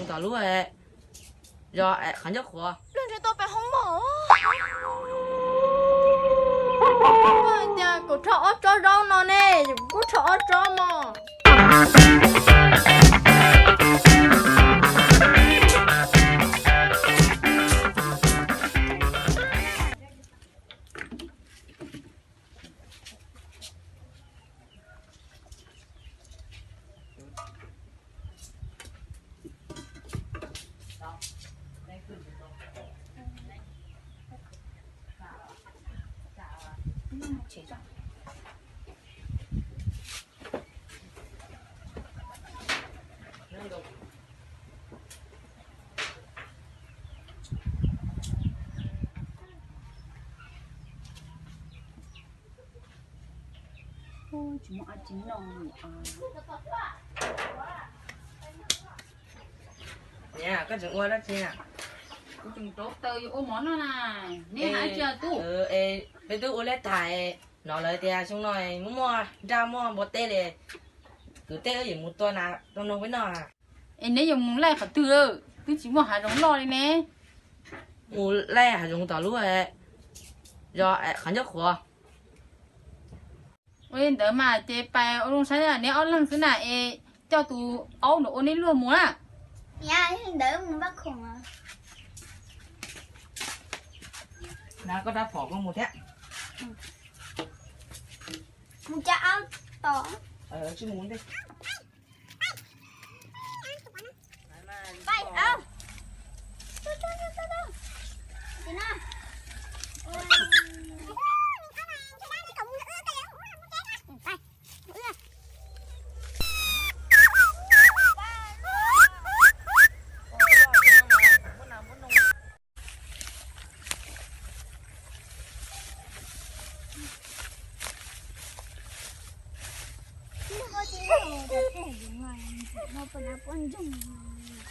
Tom lub zos qhov ncauj qhuav. Tias kuv rho ob tsob zaub no ne, kuv kuj rho ob tsob mog. Tsis muaj dab tsi noj li. Niam, koj tseem ua dab tsi na? Kuv tseem rauv taws yuav ua mov noj na. Neb hais tsis tub? Peb twb ua leb tag, hnov lawv tias xyoo no muaj muaj nraj muaj npua teb li, kwv tij wb yuav mus tua nas tua noog peb noj. Es neb yuav mus laij qhov twg? Twb tsis muaj hav zoov loj li ne. Mus laij hav zoov tom lub zos qhov ncauj qhuav. Ua li ntawd mas ces pais ua zoo saib neb ob leeg xwb na es coj tus aub ntawd ua neb luag mus na. Ntawd mus npaj khoom. Na koj rab phom koj mus thiab. Mus cab aub tom. Tsis mus ntej.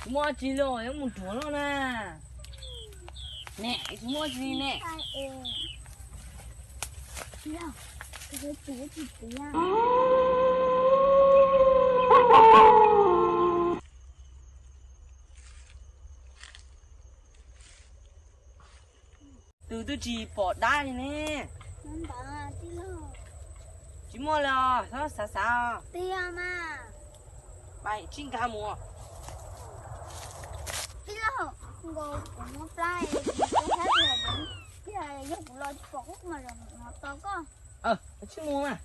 Tsis muaj tsi li, yuav mus ruam loj na. Ne, tsis muaj tsi ne. Tus twb tsis pom dab li ne. Tsis muaj li os, txhob xav xav. Pais tsib nkag mus. Yog kuv los pom kuv mas zoo no to koj. Tsib mus mas.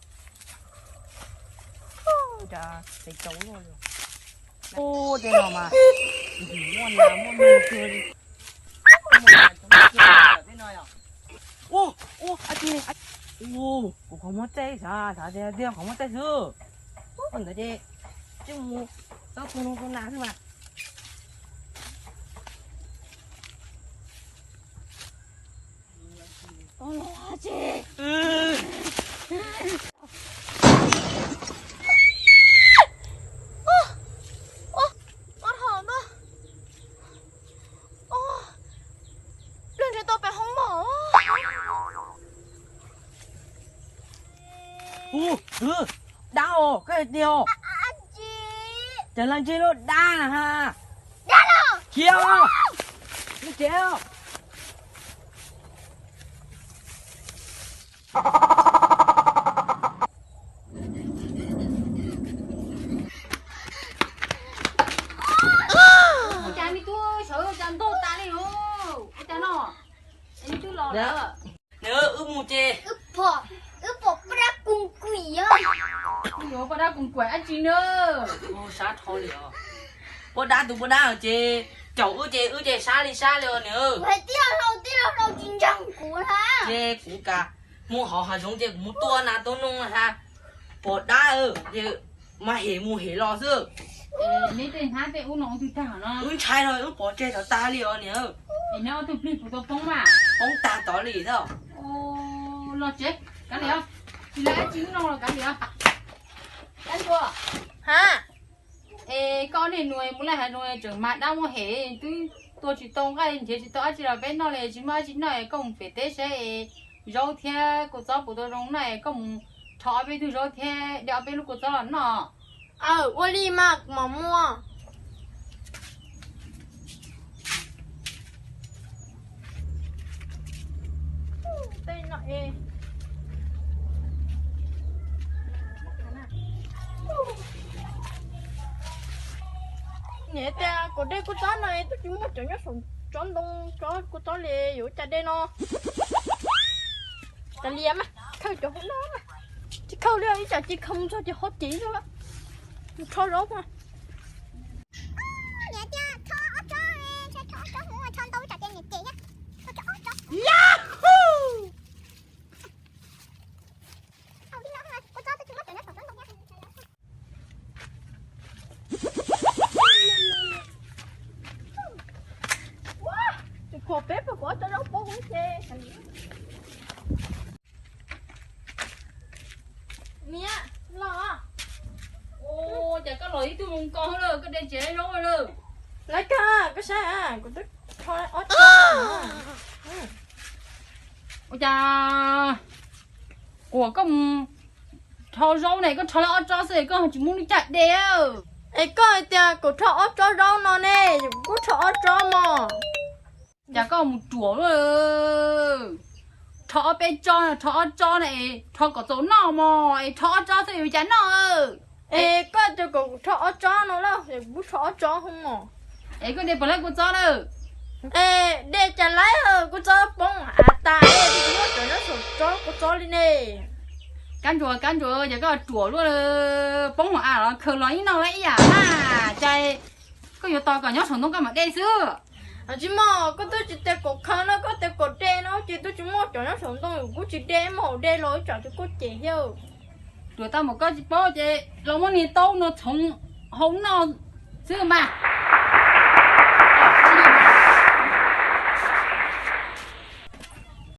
Ua tej no mas muaj nas muaj noog kawg li. Ua, ua, ua, kuv qhov muab txaij xav, xav tias qhov muab txaij xwb. Ua ntawd ces twb mus txob tua noog tua nas xwb mas. Ub, dab os, koj hais tias os. Cas la ntseg lub dab na ha. Khiav, mus tsev. Ua cas me tub sawv ua cas ntog tas li os? Ua cas no? Es me tub los lawm. Nws wb mus ces wb pom poj dab koos kuim. Yuav poj dab koos kuim dab tsi na? Sab dhau li os. Poj dab tus poj dab ces caum wb ces wb ces sab li sab li os nws. Hais tij laug, tij laug tsis ntseeg kuv na. Ces kuv kam mus hauv hav zoov ces kuv mus tua nas tua noog na ha. Pom dab ces mas hem mus hem los xwb. Neb tej hnab tej ub no twg tag no? Wb ntshai no wb pov tseg tod tag li os niam. Es neb ob tug plig puas tau poob mas? Poob tag tod li thiab. Los tsev kav liam, tsis lawv dab tsi ub no los kav liam. Ha, es koj niag nus mus laij hav zoov tseem mag dab muag hem, twb tua tsis tau nqaij nrhiav tsis tau dab tsi los peb noj li, tsis muaj dab tsi noj es koj mus pem teb saib es zaub thiab kua txob puas tau zoo noj es koj mus rho ob peb tug zaub thiab de ob peb lub kua txob los noj. Aw, ua li mas kuv mam mus. Niam tias kom de kua txob no twb tsis muaj cov nyob saum tsob ntoo tsob kua txob li yuav cas de no. Cas lias mas khaws cov hauv no mas. Tsis khaws li ib tsam ces khaws mus txog ces ho cem lawm. Mus rho zaub mas. Niam tias rho ob tsob, rho ob tsob, rho ntau ib tsam ces niam cem thiab. Yahoo! Tus khuam peb puas kuv ob tsob zaub poob huv ces. Niam los. Ua cas koj los ib tug moo ko lawm, koj de tsis zaub lawm? Lawv kawg, koj saib, kuv twb rho ob tsob. Ua cas kuam koj mus rho zaub ne, koj rho li ob tsob xwb koj tsis muaj lub caij de. Es koj hais tias kuv rho ob tsob zaub no ne, kuv kuj rho ob tsob mog. Cas koj mus ruam luaj, rho ob peb tsob, rho ob tsob na es rho kom txaus noj mog, es rho ob tsob xwb yuav cas noj. Es koj tias kom kuv rho ob tsob no lawm, kuv kuj rho ob tsob ho mog. Es koj de puas laib kua txob lawm? Es de cas laib, kua txob poob av tas, twb tsis muaj cov nyob saum tsob kua txob li ne. Kab ntsuas, kab ntsuas, cas koj ruam luaj, poob hauv av los khaws los ib noj laib ib yam na. Cas koj yuav tos kom nyob saum ntoo koj mam de xwb. Tsis mog, koj twb tsis tias kom khaws no, koj tias kom de no ces twb tsis muaj cov nyob saum ntoo, kuv kuj tsis de mog, de los ib tsam ces koj cem thiab. Ruam tau mas koj tsis paub ces los muab niag taub no txhoov hau noj xwb mas.